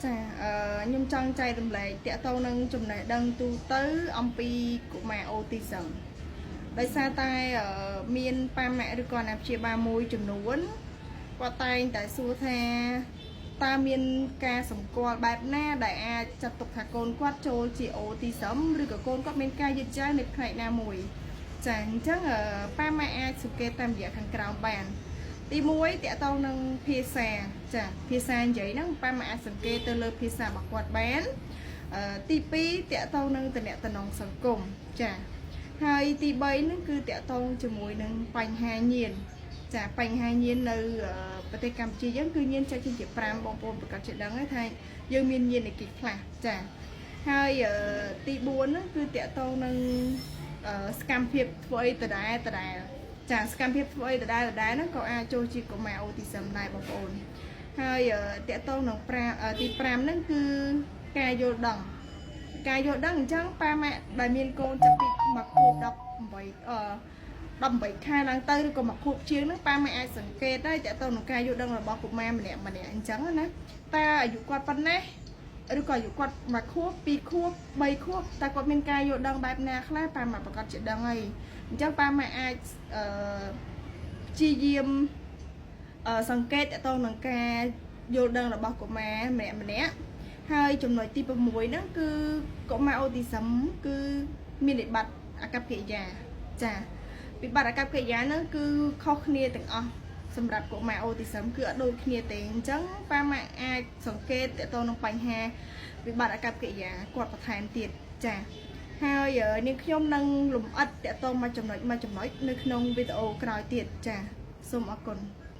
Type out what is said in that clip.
ចាអឺខ្ញុំចង់ចែករំលែកទាក់ទងនឹងចំណេះដឹងទូទៅអំពីកុមារអូទីសឹមដោយសារតែមានប៉ាម៉ាក់ឬក៏អាណាព្យាបាលមួយចំនួនគាត់តែងតែសួរថាតើមានការសម្គាល់បែបណាដែលអាចចាត់ទុកថាកូនគាត់ចូលជាអូទីសឹមឬក៏កូនគាត់មានការយឺតយ៉ាវនៅផ្នែកណាមួយចាអញ្ចឹងប៉ាម៉ាក់អាចសង្កេតតាមរយៈខាងក្រោមបាន ទី1ទាក់ទងនឹងភាសាចាភាសានិយាយហ្នឹងប៉ាម៉ាក់អាចសង្កេតទៅលើភាសារបស់គាត់បានទី2ទាក់ទងនឹងតំណែងសង្គមចាហើយទី3ហ្នឹងគឺទាក់ទងជាមួយនឹងបញ្ហាញៀនចាបញ្ហាញៀននៅប្រទេសកម្ពុជាយើងគឺញៀនចែកចេញជា5បងប្អូនប្រកាសជាដឹងហើយថាយើងមានញៀនឯគីខ្លះចាហើយទី4ហ្នឹងគឺទាក់ទងនឹងសកម្មភាពធ្វើអីដដែលដដែលចាសកម្មភាពធ្វើអីដដែលដដែលហ្នឹងក៏អាចចូលជាកុមារអូទីសឹមដែរបងប្អូនហើយទាក់ទងនឹងទី5ហ្នឹងគឺការយល់ដឹងការយល់ដឹងអញ្ចឹងប៉ាម៉ាក់ដែលមានកូនចាប់ពីមួយខួប18អឺ18ខែឡើងទៅឬក៏មួយខួបជាងហ្នឹងប៉ាម៉ាក់អាចសង្កេតដែរទាក់ទងនឹងការយល់ដឹងរបស់កុមារម្នាក់ម្នាក់អញ្ចឹងណាតើអាយុគាត់ប៉ុណ្ណេះឬក៏អាយុគាត់មួយខួបពីរខួបបីខួបតើគាត់មានការយល់ដឹងបែបណាខ្លះប៉ាម៉ាក់ប្រកាសជាដឹងហើយអញ្ចឹងប៉ាម៉ាក់អាចអឺព្យាយាមសង្កេតទាក់ទងនឹងការយល់ដឹងរបស់កុមារម្នាក់ម្នាក់ហើយចំណុចទី6ហ្នឹងគឺកុមារអូទីសឹមគឺមានវិបត្តិអាកប្បកិរិយាចាវិបត្តិអាកប្បកិរិយាហ្នឹងគឺខុសគ្នាទាំងអស់សម្រាប់កុមារអូទីសឹមគឺអត់ដូចគ្នាទេអញ្ចឹងប៉ាម៉ាក់អាចសង្កេតទាក់ទងនឹងបញ្ហាវិបត្តិអាកប្បកិរិយាគាត់បន្ថែមទៀតចាហើយនាងខ្ញុំនឹងលំអិតទាក់ទងមួយចំណុចមួយចំណុចនៅក្នុងវីដេអូក្រោយទៀតចាសូមអរគុណ។